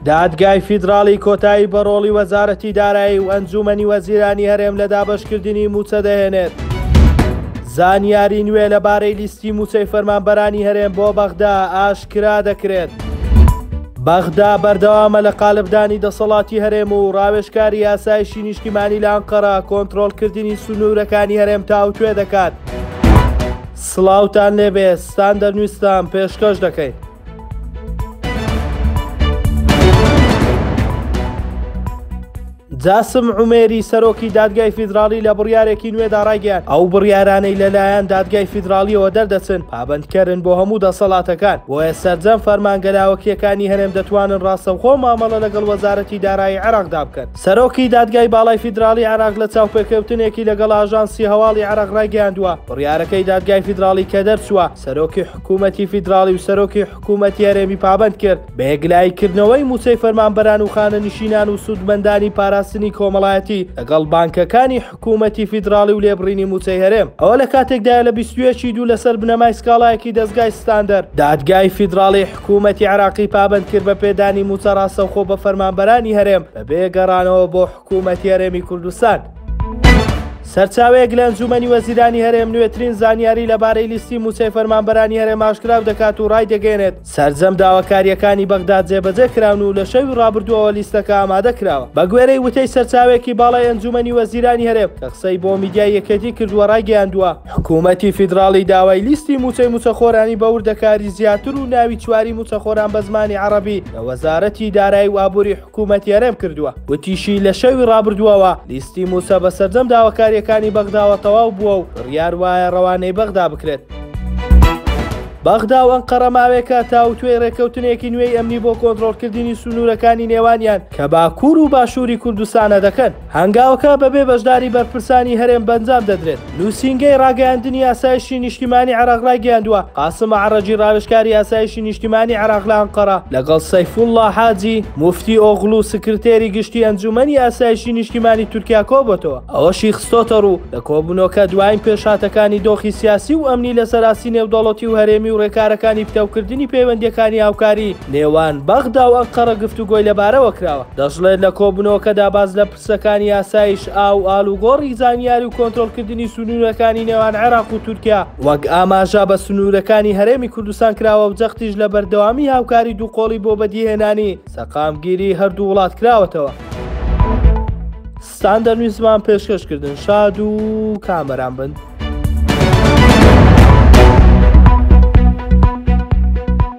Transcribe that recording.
دادگای فیدراڵی کۆتایی بە ڕۆڵی وەزارەتی دارایی و ئەنجوومەنی وەزیرانی هەرێم لە دابەشکردنی مووچە دەهێنێت. زانیاری نوێ لەبارەی لیستی مووچەی فەرمانبەرانی هەرێم بۆ بەغدا ئاشکرا دەکرێت. بەغدا بەردەوامە لە قالبدانی دەسەڵاتی هەرێم و ڕاوێژکاری ئاسایشی نیشتیمانی لە ئەنقەرە کۆنترۆڵکردنی سنوورەکانی هەرێم تاوتوێ دەکات. سڵاوتان لێبێ ستاندەر نووستان پێشکەش دەکەین. جاسم عومێری سەرۆکی دادگای فیدراڵی لە بڕیارێکی نوێدا ڕایگەیاند، ئەو بڕیارانەی لەلایەن دادگای فیدراڵیەوە دەردەچن پابەندکەرن بۆ هەموو دەسەڵاتەکان، بۆیە سەرجەم فەرمانگە لاوەکییەکانی هەرێم دەتوانن ڕاستەوخۆ مامەڵە لەگەڵ وەزارەتی دارایی عێراقدا بکەن. سەرۆکی دادگای باڵای فیدراڵی عێراق لە چاوپێکەوتنێکی لەگەڵ ئاژانسی هەواڵی عێراق ڕایگەیاندووە، بڕیارەکەی دادگای فیدراڵی کە دەرچووە، سەرۆکی حکوومەتی فیدراڵی و سەرۆکی حکوومەتی هەرێمی پابەند کرد بە یەکلاییکردنەوەی مووچەی فەرمانبەران و خانەنشینان و سوودمەندانی پاراستنی کۆمەڵایەتی لەگەڵ بانکەکانی حکوومەتی فیدراڵی و لێبڕینی مووچەی هەرێم. ئەوە لە کاتێکدایە لە 21 ی دوو لەسەر بنەمای سکاڵایەکی دەزگای ستاندەر، دادگای فیدراڵی حکوومەتی عێراقی پابەند کرد بە پێدانی مووچە ڕاستەوخۆ بە فەرمانبەرانی هەرێم بەبێ گەڕانەوە بۆ حکوومەتی هەرێمی کوردستان. سەرچاوەیەک لە ئەنجوومەنی وەزیرانی هەرێم نوێترین زانیاری لەبارەی لیستی مووچەی فەرمانبەرانی هەرێم ئاشکرا دەکات و ڕایدەگەیەنێت، سەرجەم داواکارییەکانی بەغدا جێبەجێ کراون و لە شەوی ڕابردووەوە لیستەکە ئامادە کراوە. بەگوێرەی وتەی سەرچاوەیەکی باڵای ئەنجوومەنی وەزیرانی هەرێم کە قسەی بۆ میدیای یەکێتی کردووە ڕایگەیاندووە، حکوومەتی فیدراڵی داوای لیستی مووچەی مووچەخۆرانی بە وردەکاری زیاتر و ناوی چواری مووچەخۆران بە زمانی عەڕەبی لە وەزارەتی دارایی و ئابووری حکوومەتی هەرێم کردووە. وتیشی، لە شەوی ڕابردووەوە لیستی مووچە بە سەرجەم داواکارییەکانی بەغداوە تەواو بووە و بڕیار وایە ڕەوانەی بەغدا بکرێت. بەغدا و ئەنقەرە ماوەیەکە تاوتوێی ڕێککەوتنێکی نوێی ئەمنی بۆ کۆنترۆڵکردنی سنوورەکانی نێوانیان کە باکوور و باشووری کوردستانە دەکەن. هەنگاوەکە بەبێ بەشداری بەرپرسانی هەرێم بەنجام دەدرێت. نووسینگەی ڕاگەیاندنی ئاسایشی نیشتیمانی عێراق ڕایگەیاندووە، قاسم ئەعرەجی ڕاوێژکاری ئاسایشی نیشتیمانی عێراق لە ئەنقەرە لەگەڵ سەیفوڵڵا حاجی موفتی ئۆغڵو سکرتێری گشتی ئەنجوومەنی ئاسایشی نیشتیمانی تورکیا کۆبۆتەوە. ئەوەشی خستۆتەڕوو، لە کۆبوونەوەکە دوایین پێشهاتەکانی دۆخی سیاسی و ئەمنی لەسەر ئاستی نێودەوڵەتی و هەرێمی و ڕێکارەکانی پتەوکردنی پەیوەندییەکانی هاوکاری نێوان بەغدا و ئەنقەرە گفتوگۆی لەبارەوە کراوە. دەشڵێت، لە کۆبوونەوەکەدا باس لە پرسەکانی ئاسایش، ئاو، ئالوگۆڕی زانیاری و کۆنترۆڵکردنی سنوورەکانی نێوان عێراق و تورکیا، وەک ئاماژە بە سنوورەکانی هەرێمی کوردستان کراوە و جەختیش لە بەردەوامی هاوکاری دووقۆڵی بۆ بەدیهێنانی سەقامگیری هەردوو وڵات کراوەتەوە. ستاندەر نیوزمان پێشکەش کردن شاد و کامەران بن.